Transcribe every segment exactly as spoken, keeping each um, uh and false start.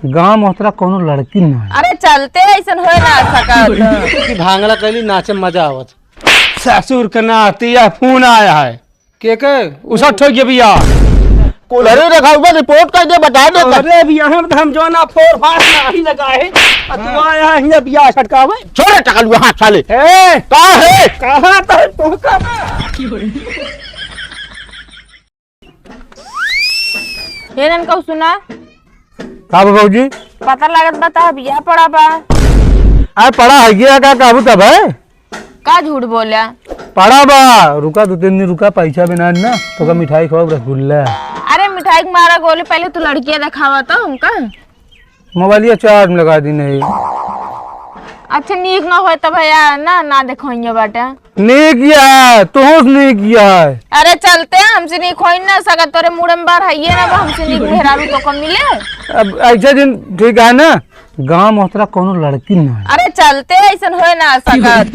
गाँव मोहतरा कौनो लड़की ना है। अरे चलते ऐसन होए ना सकत। कि भांगड़ा कैली नाचे में मजा आवत। ससुर के नाती, यह फोन आया है। के के? उसा ठोक के बिया। कोलरे रखा हुआ, रिपोर्ट कर दे, बता दे। अरे बिया, हम तो हम जो ना फोर फास ना ही लगा है। आ तू आया है यहाँ बिया छटकावे। छोड़े टकलुआ हाथ साले। ए! का है? कहाँ तो है? तू का? ये नन कहू सुना। का बा भौजी? पता लागत बा, तोहार बियाह पड़ा बा। अरे पड़ा है, ये का कहबू तब है? का झूठ बोला? पड़ा बा, रुका, दो तीन दिन रुका, पैसा बिना ना, तो का मिठाई खाओ, रसगुल्ला। अरे मिठाई के मारा गोली, पहले तू लड़कियां देखावा तो हमका। मोबाइलिया चार्ज में लगा दी नहीं। अच्छा, नीक ना होए तो भैया ना, ना देखोइयो बाटे। नीक किया है, तुहूँ से नीक किया है। अरे चलते, हमसे नीक होई ना सकत, तोरे मुड़े में बार हइये ना बा, हमसे नीक मेहरारू तो कम मिले। अब ऐसे दिन ठीक है ना, गाँव मोहतरा कौनो लड़की ना है। अरे चलते, ऐसन होए ना सकत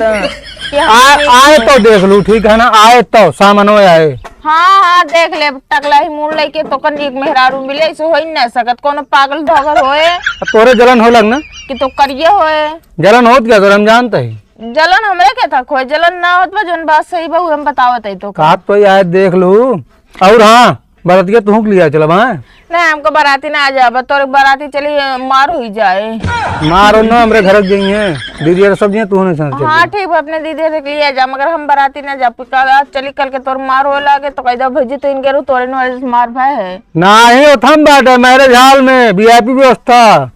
कि हम आ, नीक आए होए। तो देख लू, ठीक है ना, आए तो सामनो आए। हाँ, हाँ, देख ले, टकला ही मुड़ लेके तोका नीक मेहरारू मिले, ऐसे होई ना सकत, कौनो पागल धोगल होए। अब तोरे जलन हो लग ना। कि तो करिए होए। जलन होत क्या तोरे, हम जानते ही। जलन हमरे के था, कोई जलन ना होत बा, जौन बात सही बा, उ हम बतावत है तो का। बात तो यार देख लू। और हाँ, बरतिया तुहूँ के लिया चलब, हाँ? नहीं, हमको बराती ना आ जाबा, तोर बराती चली, मार हुई जाए। मार न हमरे घर के जइहे, दीदी और सब जइहे, तू नहीं समझ हाँ, चल। ठीक बा, अपने दीदी से के लिए जा, मगर हम बराती ना जा, कल आज चली, कल के तोर मार होए लागे, तो कह दो, "भौजी, तो इनके रू तोरे न वजह से मार भय है।" नहीं, ओ थम बाटे, मैरिज हॉल में, वी आई पी व्यवस्था।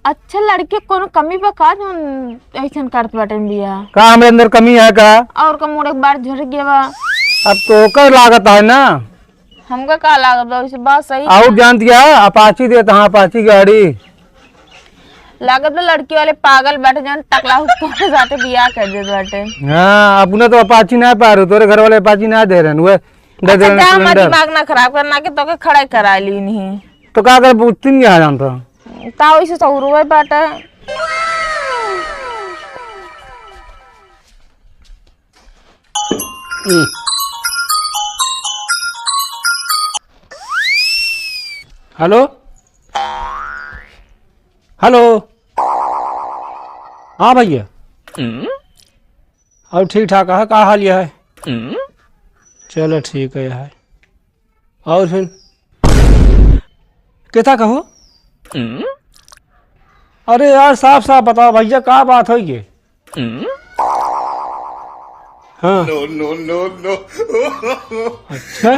अच्छा, लड़के कोनो कमी बा का, जौन ऐसन करत बाटे बिया? का हमरे अंदर कमी है का? और का मुड़े के बार झड़ गया बा। अब तो ओकर लागत है ना। हमका का लागत बा, वैसे बात सही और है। जानती है, अपाची देत हाँ, अपाची गाड़ी। लागत बा लड़की वाले पागल बाटे, जौन टकला हुक्का के साथे बियाह कर देत बाटे। हाँ, अपने तो अपाची ना पा रहे, तोरे घर वाले अपाची ना दे रहे हैं, वह दे दे अच्छा, रहे हैं जा, हमार सिलेंडर। दिमाग ना खराब करना कि तोके खड़ा करा ली नहीं। तो का कर, पूछती नहीं आ जानता। का वैसे सौरवे बाटे। हम्म। Hello, hello. हाँ भैया। हम्म। और ठीक ठाक है, का हाल है? हम्म। चलो ठीक है यार। और फिर कितना कहो? हम्म। अरे यार, साफ साफ बताओ भैया, का बात होई ये? हम्म। हाँ। No, no, no, no। अच्छा।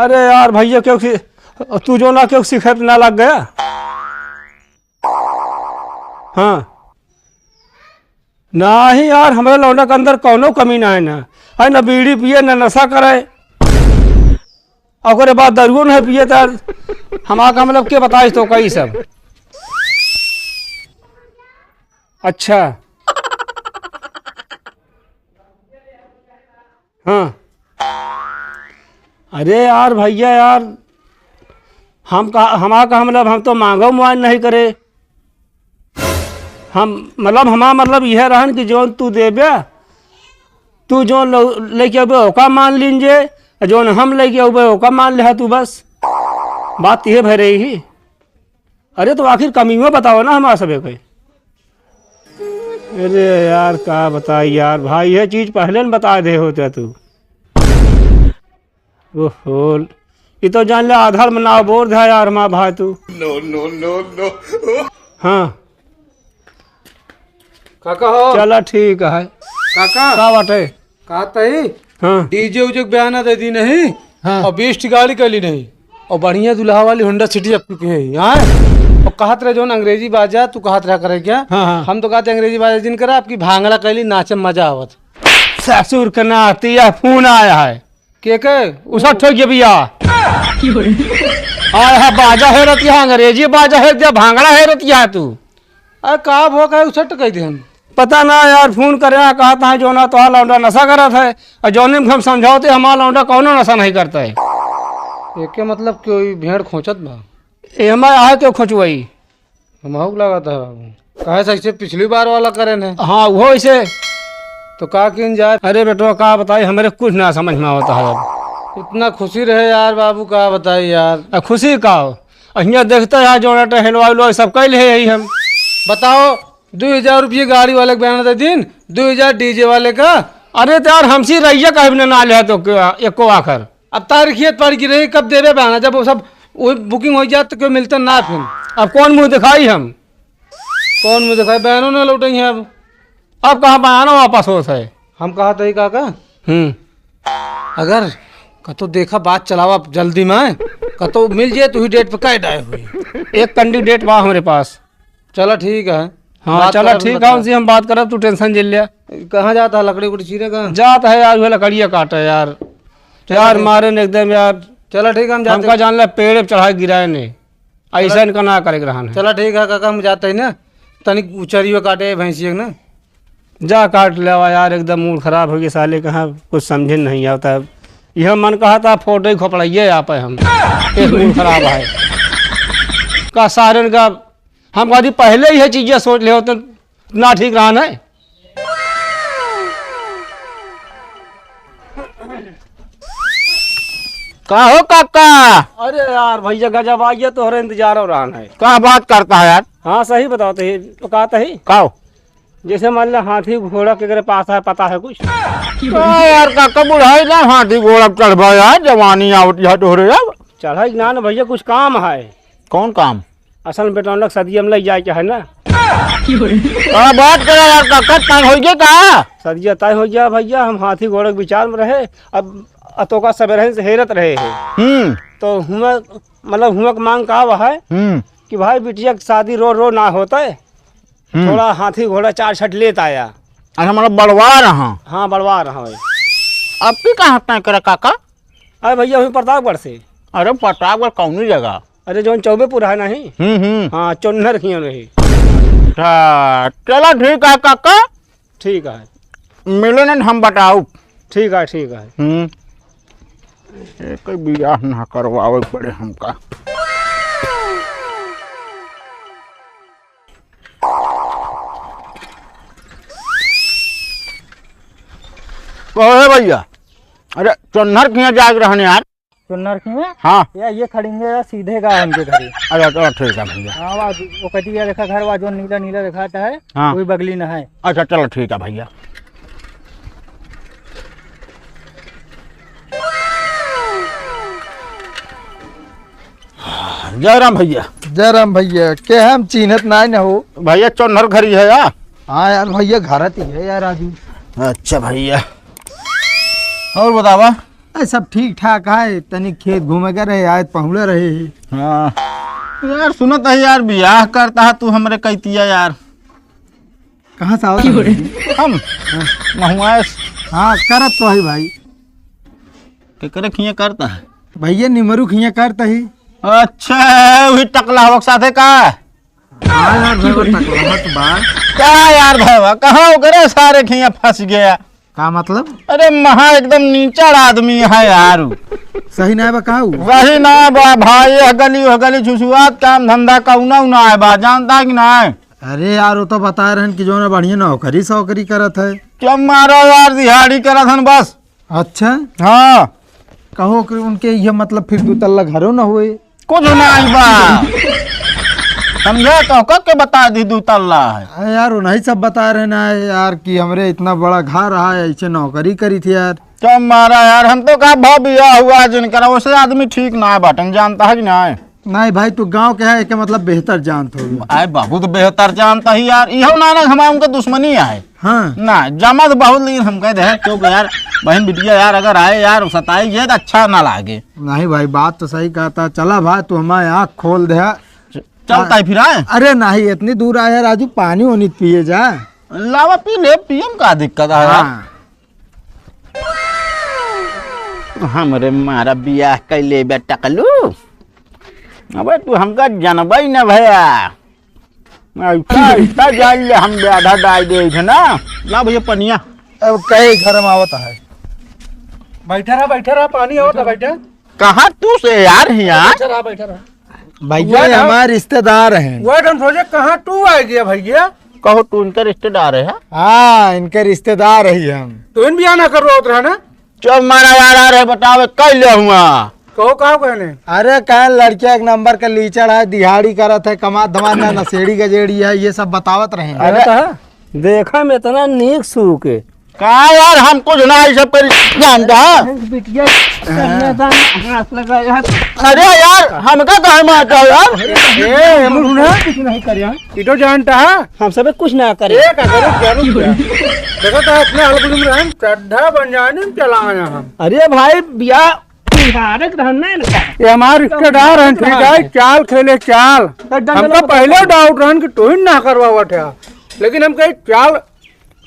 अरे यार भैया, क्यों सी-, तू जो ना क्यों सिखत ना लग गया? हाँ। नाही यार, हमरे लौंडा के अंदर कौनो कमी ना है ना। है ना बीड़ी पिए, ना नशा करे। ओकरे बाद दारुओ नहीं पिए, त हमार का मतलब के बताइस तो कई सब। अच्छा। हाँ। अरे यार भैया यार, हम का, हमार का मतलब, हम तो मांगो मोबाइल नहीं करे। हम मतलब, हमार मतलब यह रहन कि जौन तू देबे, तू जौन लो-, लेके अबे ओका मान लीन जे, जौन हम लेके अबे ओका मान ले तू बस। बात यह भय रही ही। अरे तो आखिर कमियों बताओ ना हमार सबे के। अरे यार, का बताई यार भाई, यह चीज पहले न बता दे होते तू। ओहो, ये तो जान ले आधार में नाव बोर धा यार, माँ भाई तू। No, no, no, no। हाँ। काका हो। चला ठीक है। काका। का बाटे? का तही? हाँ। डीजे उजे के बयाना दे दी नहीं। हाँ। और बीस ठी गाड़ी कर ली नहीं। और बढ़िया दुल्हा वाली होंडा सिटी अपनी के है, हाँ? और कहत रहे जौन अंग्रेजी बाजा, तू कहत रहा करे क्या? हाँ, हाँ। हम तो कहते अंग्रेजी बाजा जिन करा, आपकी भांगड़ा कैली नाचे में मजा आवत। ससुर के नाती, यह फोन आया है। के के? उसा ठोक के बिया। आय हा बाजा है रतिया, अंग्रेजी बाजा है रतिया, भांगड़ा है रतिया तू। अरे का भो कहे उसा टकाई दे हम। पता ना यार, फोन करे, कहा था जो ना तो लौंडा नशा करत है, और जौने में हम समझाओ थे, हमारा लौंडा कौनो नशा नहीं करता है। एके मतलब कोई भेड़ खोचत बा? ए हमारे आए क्यों खोचवाई? हमहू के लागत है बाबू। काहे से ऐसे पिछली बार वाला करे ने? हाँ, वो ऐसे। तो का किन जाए? अरे बेटवा, का बताई, हमरे कुछ ना समझ में आवता है अब। इतना खुशी रहे यार बाबू, का बताई यार। आ, खुशी का हो? अहियाँ देखता है, जोड़ा टहलवा उलवा सब कइ लेहे ही हम। बताओ, दुइ हजार रुपये गाड़ी वाले के बयाना दे दिन, दुइ हजार डीजे वाले का। अरे तो यार, हमसे रहिया काहे बिना ना लेहा तो एको आखर। अब तारीखियत पड़ गई रही, कब देबे बयाना? जब वो सब, वो बुकिंग होइ जात तो क्यों मिलते ना फिर? अब कौन मुँह दिखाई हम? कौन मुँह दिखाई? बयानो ना लौटेंगे अब। अब कहाँ बयाना वापस होत है? हम कहा था ही काका, हम्म। अगर कतो देखा बात चलावा जल्दी में, कतो मिल जाए तो ही डेट पे कह डाए हुई। एक कैंडिडेट बा हमरे पास। चला ठीक है। हाँ, बात चला करब ठीक है, बता। उनसे हम बात करब, तू टेंशन जिन लिया। कहाँ जाता है लकड़ी उकड़ी चीरे का? जात है यार, वह लकड़िया काटे यार। चला यार ठीक। मारे ने एकदम यार। चला ठीक है, हम जाते हमका हैं। जान ला पेड़ पे चढ़ा के गिराए ने। ऐसा चला। इनका ना करे के रहन है। चला ठीक है काका, हम जाते हैं ना, तनिक उचरियो काटे भैंसिया के ना। जा काट लेवा यार, एकदम मूड खराब होइ गया साले, कहाँ कुछ समझे नहीं आवत है। यह मन कहा था फोटो ही खोपड़ाइए आप हम। एक मूड खराब है। का सारन का हम कहा थी पहले ही यह चीजें सोच ले होते ना ठीक रहन है। का हो काका? अरे यार भैया गजब आइए, तोहरे इंतजार हो रहन है। का बात करता है यार? हाँ सही बताओ तो ही, तो कहता ही। का हो? जैसे मान लो हाथी घोड़ा के अगर पास है, पता है कुछ? का यार काका, बुढ़ाई ना हाथी घोड़ा चढ़बा यार, जवानी आवत है तोहरे अब। चढ़ाई ना ना भैया, कुछ काम है। कौन काम? असल में बेटौनक सदिया में लइ जाए के है ना। का बात करा यार काका, तय होइ गया का? सदिया तय होइ गया भैया, हम हाथी घोड़ा के विचार में रहे, अब अतोका सबेरहन से हेरत रहे हैं। हम्म। तो हुआ, मतलब हुआ के मांग का है हम्म। कि भाई बिटिया के शादी रो रो ना होता है, हम्म। थोड़ा हाथी घोड़ा चार छठ लेत आया। अच्छा, मतलब बड़वा रहा। हाँ, बड़वा रहा है। अब की कहाँ तय करा काका? अरे भैया, वहीं प्रतापगढ़ से। अरे प्रतापगढ़ कौनी जगह? अरे जौन चौबेपुर है नहीं? हम्म, हम्म। हाँ, चोन्हर खिया रही। अच्छा, चला ठीक है काका। ठीक है। मिले न हम बताउब। ठीक है, ठीक है। हम्म। एक बियाह ना करवावे पड़े हमका। कहो हे भैया, अरे चोन्हर खिया जाग रहने यार। चुन्नर की है? हाँ। या ये खड़ेंगे या सीधे गा हमके घरे। अच्छा, चलो ठीक है भैया। हाँ, वा वो कटी है, देखा घर वा जो नीला नीला दिखाता है, हाँ। वही बगली ना है। अच्छा, चलो ठीक है भैया। जय राम भैया। जय राम भैया, के हम चीन्हत नाई न हो। भैया चोन्हर घरी है या? हाँ यार भैया, घर ही है यार राजू। अच्छा भैया, और बतावा? अरे, सब ठीक ठाक है, तनी खेत घूमे के रहे, आए पहुँचे रहे ही। हाँ। यार, सुनत है यार, बियाह करता है तू हमरे कैतिया यार। कहाँ से आवत है? हम? हाँ। महुआ से। हाँ, करत तो है भाई। केकरे खिया करता है? भैया, निमरू खिया करता ही। अच्छा, वही टकला हवक साथे का? हाँ यार, भाई, वो तकलाहत बा। का यार भाई, कहाँ ओकरे सारे खिया फंस गया? का मतलब? अरे, महा एकदम नीचड़ आदमी है यार उ। सही ना बा का उ? सही ना बा भाई, यह गली, वह गली छुछुआत, काम धंधा कौना उना है बा, जानता कि ना? अरे यार, वो तो बता रहन कि जो ना बढ़िया नौकरी सौकरी करत है। क्या मारा यार, दिहाड़ी करत हन बस। अच्छा? हाँ। कहो कि उनके ये मतलब फिर दो तल्ला घरो न होए। कुछ नहीं बा। समझे? तो के बता दी दो तल्ला है। अरे यार, उन्हीं सब बता रहे ना यार कि हमरे इतना बड़ा घर है, ऐसे नौकरी करी थी यार। तो मारा यार, हम तो कहा भाव बियाह हुआ जिनकर, वैसे आदमी ठीक ना बाटन, जानता है कि नहीं? नहीं भाई, तू गाँव के है, एके मतलब बेहतर जानत हो। आए, बहुत बेहतर जानता ही यार, इहो ना, ना हमारे उनका दुश्मनी है। हाँ। ना, जमा तो बहुत, लेकिन हम कह दे, क्योंकि यार, बहन बिटिया यार, अगर आए यार, सताए ये तो अच्छा ना लागे। नहीं भाई, बात तो सही कहता। चला भाई, तू हमारे आँख खोल दे। च-, चलता है फिर, आए? अरे नहीं, इतनी दूर आया राजू, पानी वानी पिए जा। लावा पी ले, पियम का दिक्कत है यार? हाँ। हमरे मारा बियाह कैले बे टकलू। अबे तू हमका जनबई न भया। ऐसा, ऐसा जान ले हम आधा डाल दे थे ना। ला भैया पनिया। अब कई घर में आवत है। बैठा रहा, बैठा रहा, पानी आवत है, बैठा। कहाँ तू से यार हिया? बैठा रहा, बैठा रहा। भैया, हुआ ये ना? हमारे रिश्तेदार हैं। हुआ ना, सोचे कहाँ तू आ गया भैया? कहो तू इनका रिश्तेदार है, हाँ? हाँ, इनके रिश्तेदार ही हम। तो इन बियाह ना करवावत रहा ना? चुप मारा यार, आ रहे बतावे कैले हुआ। कहो, का कहने? अरे, कहे लड़किया एक नंबर का लीचड़ है, दिहाड़ी करत है, कमात धमात ना, नशेड़ी गजेड़ी है, ये सब बतावत रहे। अरे, कहा? देखा में इतना नीक सूके। का यार, हम कुछ ना, ये सब करी जानता है। बिटिया, कन्यादान हाथ लगा यार। अरे यार, हमका काहे मारता हो यार? ए, मुन्ना। कुछ नहीं कर यार। ई तो जानता है। हम सब कुछ ना करे। ए, का करो, करो क्या? देखो तो अपने अलग में रहन, चड्ढा बन जाने में चला आया हम। अरे भाई, बिया बिहारक रहन ना इनका। ये हमारे रिश्तेदार हैं, ठीक है, चाल खेले, चाल। तो डंडा हमका बता। पहले डाउट रहन कि तू ही ना करवावत है, लेकिन हम कहे चाल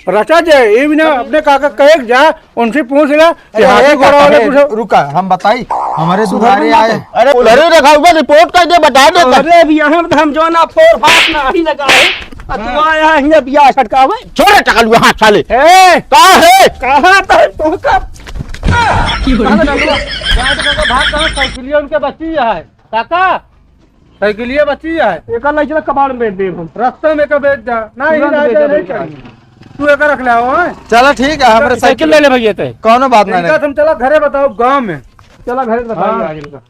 रचा जाए, ये भी ना अपने काका कहे के जा, उनसे पूछ ले कि अरे, हाथी ए, घोड़ा वाले काका, कुछ रुका, हम बताई, हमारे सुधर दुआरे में आए। मत। अरे, उधर ही रखा हुआ, रिपोर्ट कर दे, बता दे। अरे, अब यहाँ तो हम जो ना फोर फास ना ही लगा है, आ तू आया है यहाँ बियाह छटकावे। छोड़ रे टकलुआ, हाथ साले। ए! का है? कहाँ तो है? तू का? कहाँ से डालूंगा? यहाँ से काका भाग कहाँ? साइकिलिया उनके बची है। काका, साइकिलिया बची है। एकर नहीं चला, कबाड़ में बेच देब हम। रास्ता में का बेच जा। नहीं, तुरंत नहीं, बेच नहीं देब। चाहिए। तू एकर रख ले आओ, हैं? चला ठीक है, हमरे साइकिल साइकिल ले ले भैया ते। कौनो बात नहीं। इनका तुम चला घरे बताओ गाँव में। चला घरे बताओ हाँ। आज इनका।